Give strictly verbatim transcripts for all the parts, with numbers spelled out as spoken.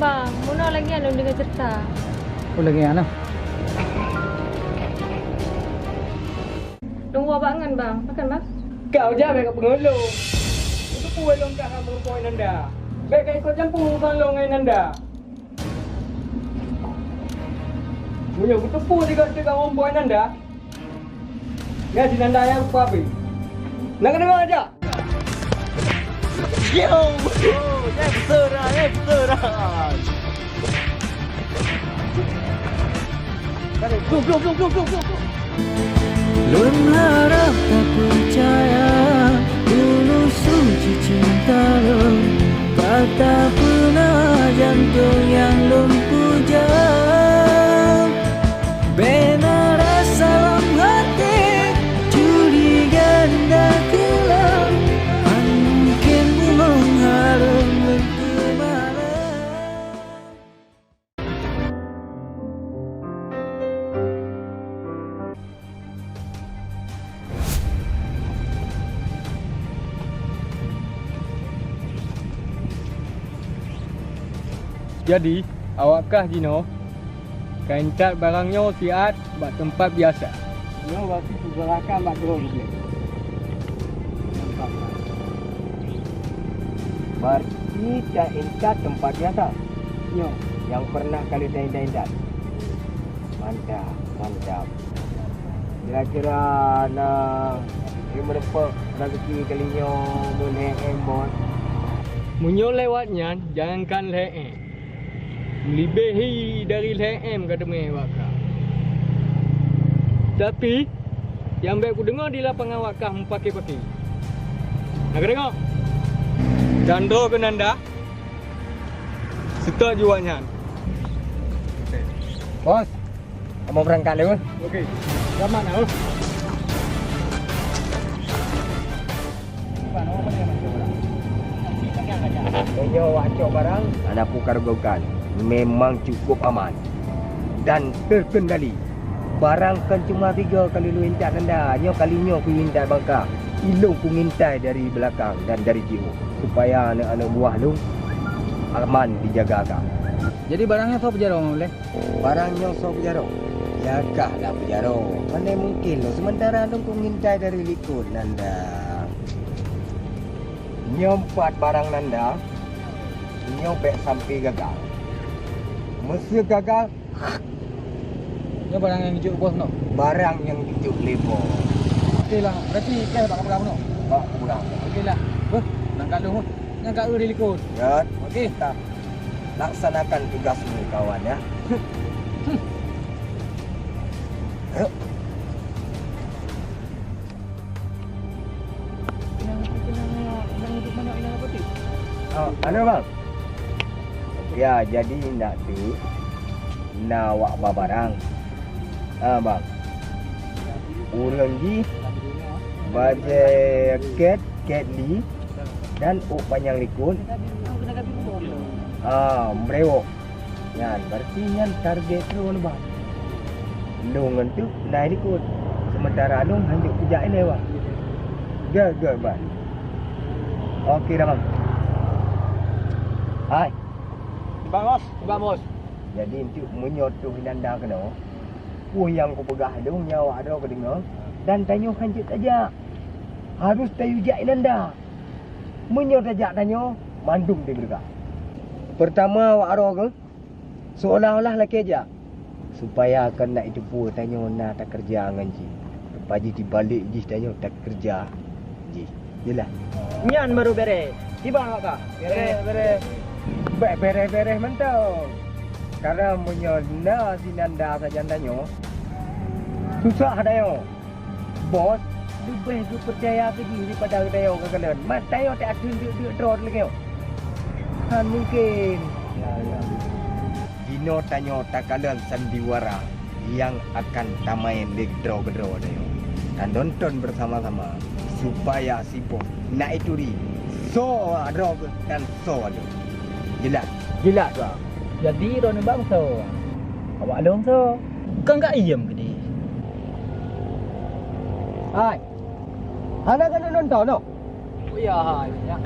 Bang, meunoe lagèe nyan lôn deungö ceurita. Oh, lagèe nyan, ah. Lôn woe bak ngon, Bang. Pakon, Bang? Kau jak bèk keu peungeut lôn. Kuteupeue lôn ka hana meureumpok Nanda. Bèk ka ikot campur urusan lôn ngon Nanda. Meunyoe kuteupeue tiga-tiga meureumpok Nanda, nyan si Nanda nyan kupabi. Na kadeungö jak? Yo! Yo! Nyang beutôi dah, nyang beutôi dah! Go, go, go, go, go, go, go! Lôn harap tapeucaya, tulus suci cinta lôn, ka tapeuna jantung nyang lôn puja. Bena rasa lam hati, curiga dan kelam, hana mungkin bohong hareuem lôn teumaleuem. Jadi, awak kah jinoe ka intat barang nyoe siat bak teumpat biasa. Nyoe berarti peugerakan bak droe. Berarti ka intat teumpat biasa. Nyoe nyang pernah kali taintat-intat. Mantap, mantap. Kira-kira na meureumpok rezeki kali nyoe meulhèe-em, Bos? Meunyoe lewat nyan, jangankan lhèe-em, leubeh dari lhèe-em ka teumé bak kah. Tapi, nyang bèk kudeungö di lapangan awak kah meupaké-paké. Na kadeungö? Dan droe keunan dah. Seutôt jih awak nyan. Bos, kamoe beurangkat lé, Bos. Oke. Selamat, ya, Bos. Meunyoe awak cok barang, hana peue karagukan, memang cukup aman dan terkendali. Barang kon cuma tiga kali lôn intat Nanda, nyoe kali nyoe kuintat bak kah. Ilôn kungintai dari beulakang dan dari jiôh, supaya aneuk-aneuk buah lôn aman dijaga kah. Jadi barang nyoe soe peujaroe, Bang Ulèe? Barang nyoe soe peujaroe? Ya kah lah peujaroe. Pandai mungkin lôn, sementara lôn kungintai dari likot Nanda. Nyoe pat barang Nanda, nyoe bèk sampai gagal. Meuseu gagal, nyoe barang nyang jijok bos nyoe. Barang nyang jijok lé bos. Oke lah, berarti kèe bak kapeugah bunoe? Bak kapeugah. Oke lah. Beuh, nyan ka lheueh. Nyan ka eu di likot. Ya. Oke. Mantap. Laksanakan tugasmu, kawan, ya. Ayo. Inong, inong, inong idup manok, inong apa tu? Oh, halo, Bang. Ya, jadi nak tu na awak ba barang. Ah, Bang. Ureueng jih bajèe ket, ket li dan ôk panyang likot. Ah, meurewok. Nyan, berarti nyan target droeneuh, Bang. Lôn ngon teuk na i likot. Sementara lôn hanjeuet kujak ilèe, Bang. Gèt, gèt, Bang. Oke dah, Bang. Hai. Bang Bos. Bang Bos. Jadi, enteuk meunyoe toh Nanda keunoe, peue nyang kupeugah lôn nyan awak droe keudeungö, dan tanyoe hanjeuet tajak. Harôh tayue jak i Nanda. Meunyoe tajak tanyoe, mandum teugeureuga. Peurtama awak droe keuh, seolah-olah lakèe jak, supaya kon na jiteupeue tanyoe na takeureuja ngon jih. Rupa jih dibalek jih tanyoe takeureuja jih. Jeulaih? Nyan baru bèrèh. Kiban awak kah? Bèrèh, bèrèh. Bèk bèrèh-bèrèh mantong. Karena meunyoe na si Nanda sajan tanyoe, susah tanyoe. Bos leubeh geupeucaya keu jih daripada geutanyoe geukalon. Mantong tanyoe takheun deuk-deuk droe lagèe nyoe. Hana mungken. Jinoe tanyoe takalon sandiwara nyang akan tamaén lé droe-droe tanyoe. Tanonton bersama-sama supaya si bos na ituri soe droe dan soe lôn. Jeulaih? Jeulaih, Bang. Jadi, droeneuh bang soe? Awak lôn soe? Kon ka iem keudéh. Hai. Hana keuneuk nonton, noh? Oh ya, hai, ya.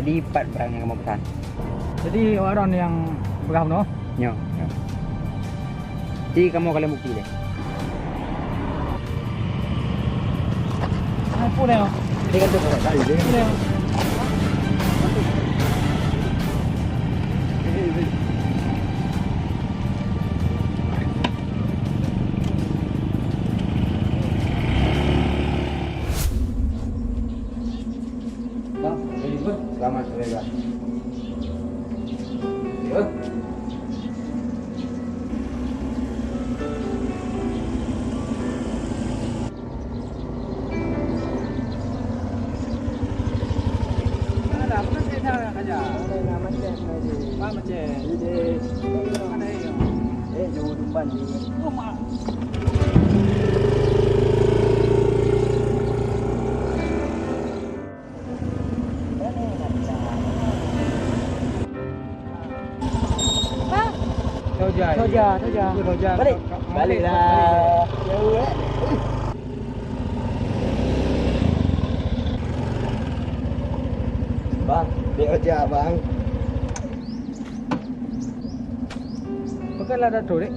Jadi, pat barang nyang kamoe peusan? Jadi, awak droen nyang peugah bunoe? Nyoe, nyoe. Jadi, kamoe kalon bukeuti lé. Hai, peue lé? Jadi, kan tu, Pak, kali dia. Peue lé? Bang, jadi bos. Selamat sore, Bang. Ya. Ada apa sih nak kerja? Ada nak macet lagi. Ah, macet. Jadi, mana ya? Eh, jauh depan ni. Rumah. Bang. Soja. Soja, soja. Itu soja. Balik. Ka-, ka-, Baliklah. Balik. Jauh, eh. Bang, dia ojek, Bang. Pakon lam datu, Dek?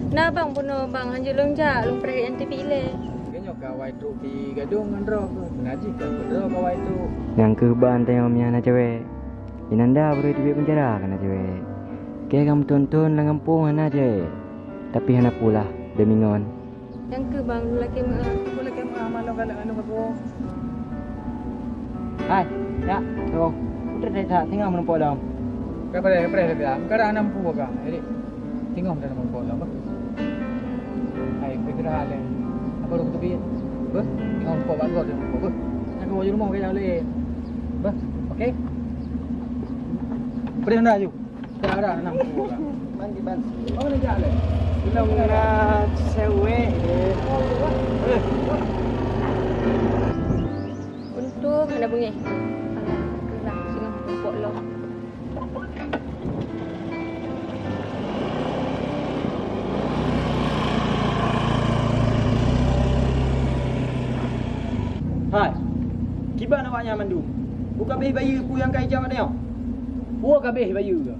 Na bang bunoe bang, hanjeuet lôn jak, lôn preh N T V ilée. Lagèe nyoe ka awai trok di gadong ngon droe keuh. Pernah jih ka keudroe ka awai trok. Nyang keuh ban tanyoe meuiah na cewek. Inanda baroe teubiet penjara keu na cewek. Kèe ka meuthon-thon lam gampông hana cewek. Tapi hana pula, demi ngon. Nyang keuh bang, lôn lakèe meu'ah. Peue lakèe meu'ah, ma lôn galak ngon lôn bagoe. Hai, nyak, tuh. Udah deh, tak, tinggal menumpuk dong. Ka preh, ka preh lagèe, ka dah hana mampu ka. Jadi, tinggal dah menumpuk dong, bah. Hai, kira-kira hal ni. Apa udah kutubit? Bah, tinggal menumpuk bak gol, menumpuk, bah. Nak ke baju rumah ke yang lain. Bah, okey? Preh dah, Ju. Dah, dah, enam puluh dah. Mandi, mandi. Oh, ni jak leh. Belum na sewek deh. Untung hana beungéh. Alah, keulah singoh pokok lom. Hai, kiban awak nyan mandum? Peue ka abéh bayeue peue nyang ka ijak awak nyoe? Peue ka abéh bayeue?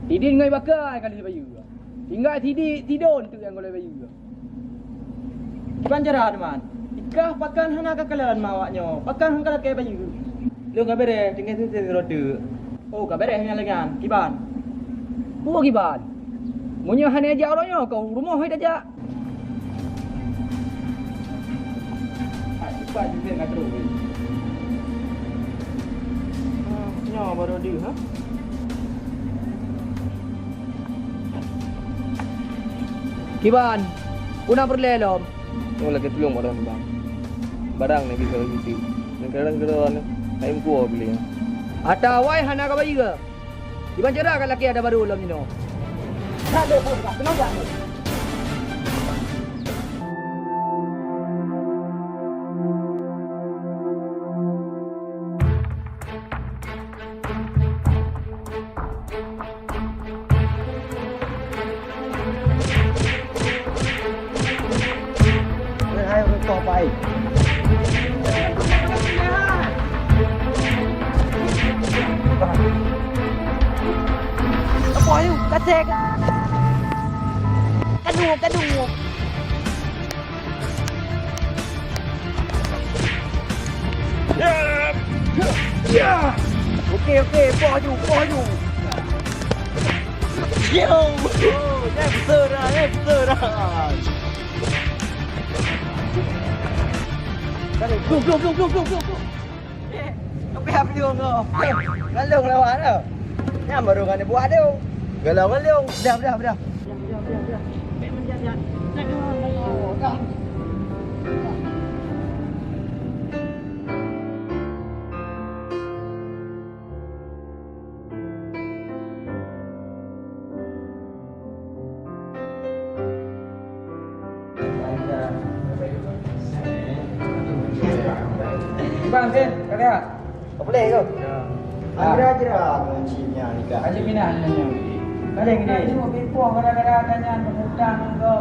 Sidin ngon baka ka lheueh bayeue. Tinggai sidin, sidon teuk nyang gohlom bayeue. Kiban cara teuma. Ikah pakon hana ka kalon ma awak nyoe, pakon hana ka lakèe bayeue. Lôn ka bèrèh, tinggai sisé sidroe teuk. Oh, ka bèrèh nyang lagèe nyan. Kiban? Peue kiban? Meunyoe hana jak uroe nyoe, ka u rumoh hai tajak. Hai, cepat jipet ka trok weh. Ah, nyoe baru deuh, ha? Kiban, peue na peureulèe lom? Nyoe lakèe tulông barang, Bang. Barang nyoe bisa lagèe nyoe. Kadang-kadang hai meukuah beli. Ata awai hana ka bayeue. Kiban cara ka lakèe ata barô lom jinoe. Hana pun ka tenaga. Hai, ureueng toh pai. Apa ayu? Kasek. Kadu, kadu. Ya! Ya! Okey, okey, poh aju, poh aju. Yo! Oh, dah betul dah, dah betul dah. Go, go, go, go, go, go, go. Eh, kau payah pelung kau. Ngalong lawan tu. Nyan baru kan dia buat tu. Galong, galong. Dah, dah, dah. Bang, Zen, ka lheueh? Ka boleh ke? Ya. Angra jera kunci nya nikah. Haji Minah nyan nyoe. Ka lheueh gini. Cuma pipoh gara-gara tanya utang ke.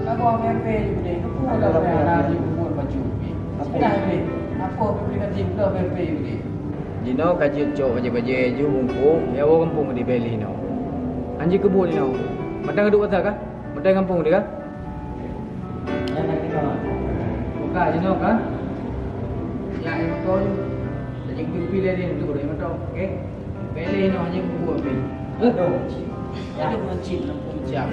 Ka bawa B M P je gede. Kepala payah na jipeubuet baju. Haji Minah gede. Aku beli kaji ke B M P je gede. Jinoe ka jeuet cok bajèe-bajèe, jeuet bungkôh, ya woe gampông di Bèlih nyoe. Han jeuet keubuet jinoe. Mantong ka duek pasai kah? Mantong gampông di kah? Nyan na keudroe. Buka jinoe kah? Ya, ya, beutôi. Jadi, kupi lé ni untuk dia beutôi. Okey. Bèlih nyoe han jeuet keubuet pih. Aduh. Ya, aduh, mancing lampu siap.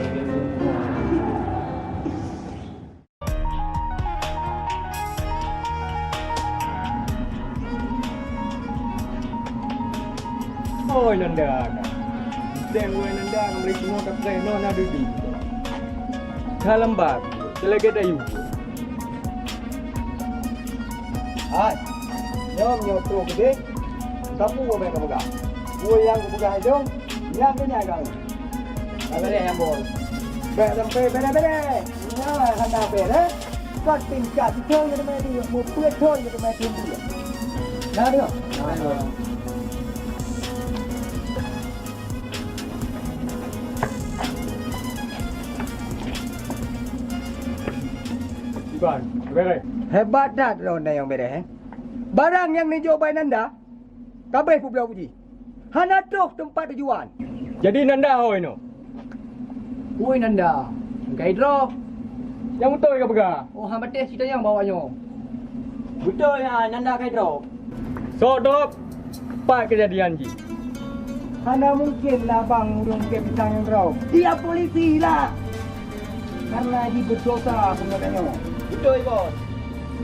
Oi, Nanda, ka. Tem wai Nanda, ka meulai semua ka preh, nona dubi. Ka lamba, selege dayu. Hai, nyoe, nyoe trok gede. Sapu wai ka peugah. Wai nyang ka peugah itu, nyang keunyai kami. Ka bèrèh nyang bos. Bèk sampai bèrèh-bèrèh. Nyoe hana bèrèh. Ka tingkat jiteueng nyang teumé di, mupeue thon nyang teumé di. Nah, tengok. Nah, tengok. Iban, bèrèh. Hebat that droeneuh nyang bèrèh, eh. Barang nyang neujok bak Nanda, ka abéh peubloe uji. Hana troh teumpat tujuan. Jadi Nanda ho inoe? Ui Nanda, ka idrob. Nyang beutôi ka peugah? Oh, han patéh cerita nyang bawa nyoe. Beutôi nyan, Nanda ka idrob. Soe drob? Pat keujadian jih? Hana mungken lah bang ureueng ke pisang nyang drob. Dia polisi lah. Karena jih berdosa sebenarnya. Beutôi, Bos.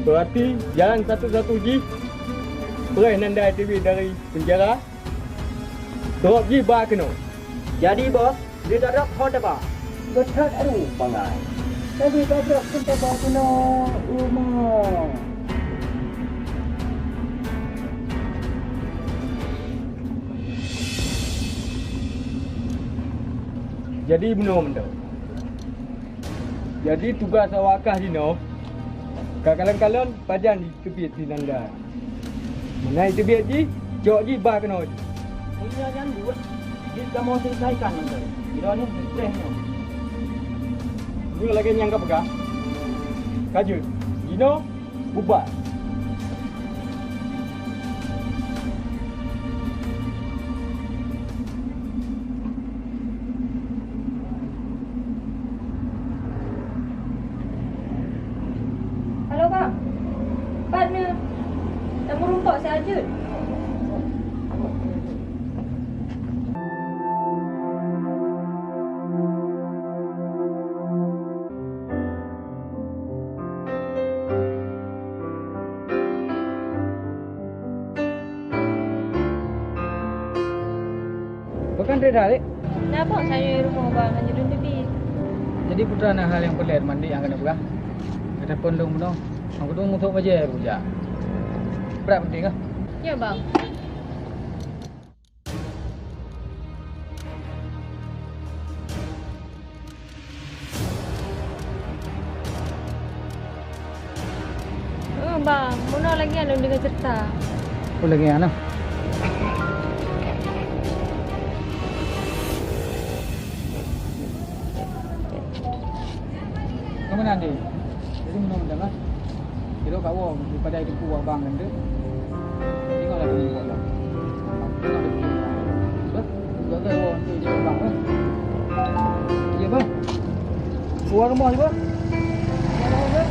Berarti jalan satu-satu jih preh Nanda teubiet dari penjara, drob jih ba keunoe. Jadi, Bos, di drob ho taba? Geuthot aru pangai. Tapi ka drob pun taba keunoe rumoh. Jadi, bunoe mantong. Jadi tugaih awak kah jinoe, ka kalon-kalon pajan jiteubiet si Nanda. Meunan jiteubiet jih, cok jih ba keunoe jih. Meunyoe nyan buet, jeuet kamoe seuleusaikan mantong. Droeneuh preh nyoe. Meunyoe lagèe nyang ka peugah, ka jeuet. Jinoe bubar. Halo, Bang. Pat neuh? Tameurumpok siat jeuet. Pakon trép that, Dek? Na phôn sayue rumoh bang, hana lôn teubiet. Jadi peue na hal nyang peureulèe mandi nyang keuneuk peugah? Kata phôn lôn bunoe, nyang keuduek musoh bajèe rujak. Brat penting ah. Ya, Bang. Oh, bang, bunoe lagèe nyan lôn deungö ceurita. Oh, lagèe nyan ah. Keumeunang, Dek? Jadi, meunyoe meunan, ah. Sidroe ka woe, daripada teungku abang nyan teuh. Tengoklah kami buat lah. Tengok betul. Bah, sebagai woe untuk jadi abang, bah. Iya, bah. Keluar rumah je, bah. Keluar rumah, bah.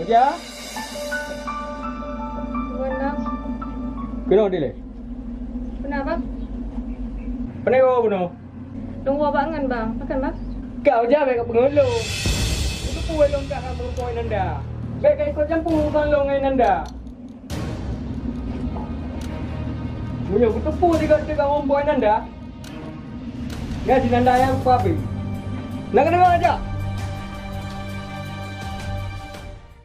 Oja? Bunoe. Keunoe dilèe. Peue na, Bang? Peue na, Bang? Lôn woe bak ngon, Bang. Pakon, Bang? Kau jak bèk ka peungeut lôn. Kuteupeue lôn ka meurumpok Nanda. Bèk ka ikot campur urusan lôn ngon Nanda. Meunyoe kuteupeue sigoe teuka meurumpok Nanda, nyan si Nanda nyan kupeuabéh. Na keudeungö jak?